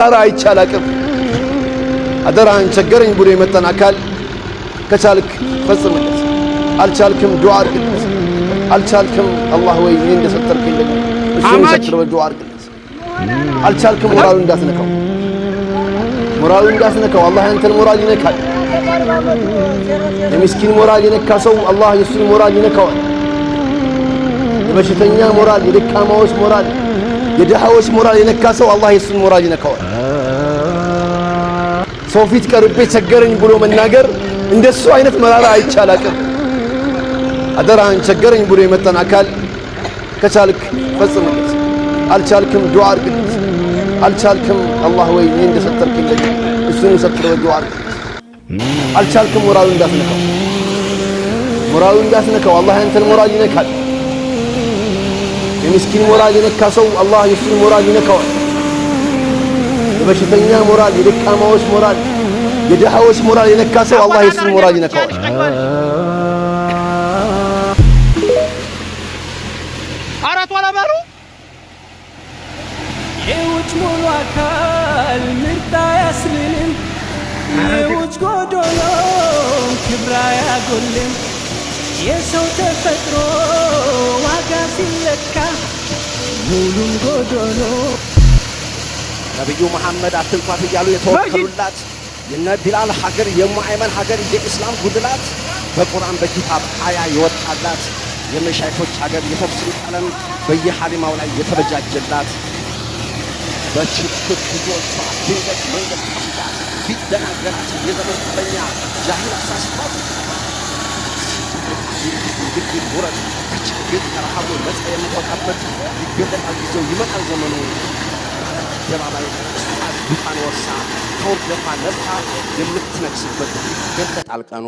አይቼ አላቅም። አደራህን ቸገረኝ ብሎ የመጣን አካል ከቻልክ ፈጽምለት፣ አልቻልክም ዱዓ አድርግለት። አልቻልክም አላህ ወይ እኔ እንደሰተርከኝ ደግሞ እሱን ሰትር በል ዱዓ አድርግለት። አልቻልክም ሞራሉ እንዳትነካው፣ ሞራሉ እንዳትነካው። አላህ ያንተን ሞራል ይነካል። የምስኪን ሞራል የነካ ሰው አላህ የእሱን ሞራል ይነካዋል። የበሽተኛ ሞራል፣ የደካማዎች ሞራል፣ የድሃዎች ሞራል የነካ ሰው አላህ የእሱን ሞራል ይነካዋል። ሰው ፊት ቀርቤ ቸገረኝ ብሎ መናገር እንደሱ አይነት መራራ አይቼ አላቅም። አደራህን ቸገረኝ ብሎ የመጣን አካል ከቻልክ ፈጽምለት፣ አልቻልክም ዱዓ አድርግለት። አልቻልክም አላህ ወይ እኔ እንደሰተርከኝ ደግሞ እሱን ሰትር በል ዱዓ አድርግለት። አልቻልክም ሞራሉ እንዳትነካው፣ ሞራሉ እንዳትነካው። አላህ ያንተን ሞራል ይነካል። የምስኪን ሞራል የነካ ሰው አላህ የእሱን ሞራል ይነካዋል። የበሽተኛ ሞራል፣ የደካማዎች ሞራል፣ የድሃዎች ሞራል የነካ ሰው አላህ የእሱን ሞራል ይነካዋል። አራት ዋላ በሉ። የውጭ ሙሉ አካል ምርጥ አያስብልም፣ የውጭ ጎዶሎ ክብር አያጎልም። የሰው ተፈጥሮ ዋጋ ሲለካ ሙሉም ጎዶሎ። ነቢዩ መሐመድ አትንኳት እያሉ የተወከሉላት የነ ቢላል ሀገር፣ የሙአይመን ሀገር፣ የኢስላም ጉልላት፣ በቁርአን በኪታብ አያ የወጣላት የመሻይኮች ሀገር፣ የተፍሲር ቀለም በየሐሊማው ላይ የተበጃጀላት፣ በችክክ ልጆቿ ድንገት መንገድ ጠፍቷት ቢደናገራት የዘመን ቀበኛ ጃሂል አሳስቷት፣ ግድ ውረት ከችግር ከረሃቡ ነፃ የምትወጣበት ይገለጣል ጊዜው፣ ይመጣል ዘመኑ። አደባባይ እሷ ዙፋን ወርሳ ከውርደቷ ነፃ የምትነግስበት ይገለጣል ቀኑ።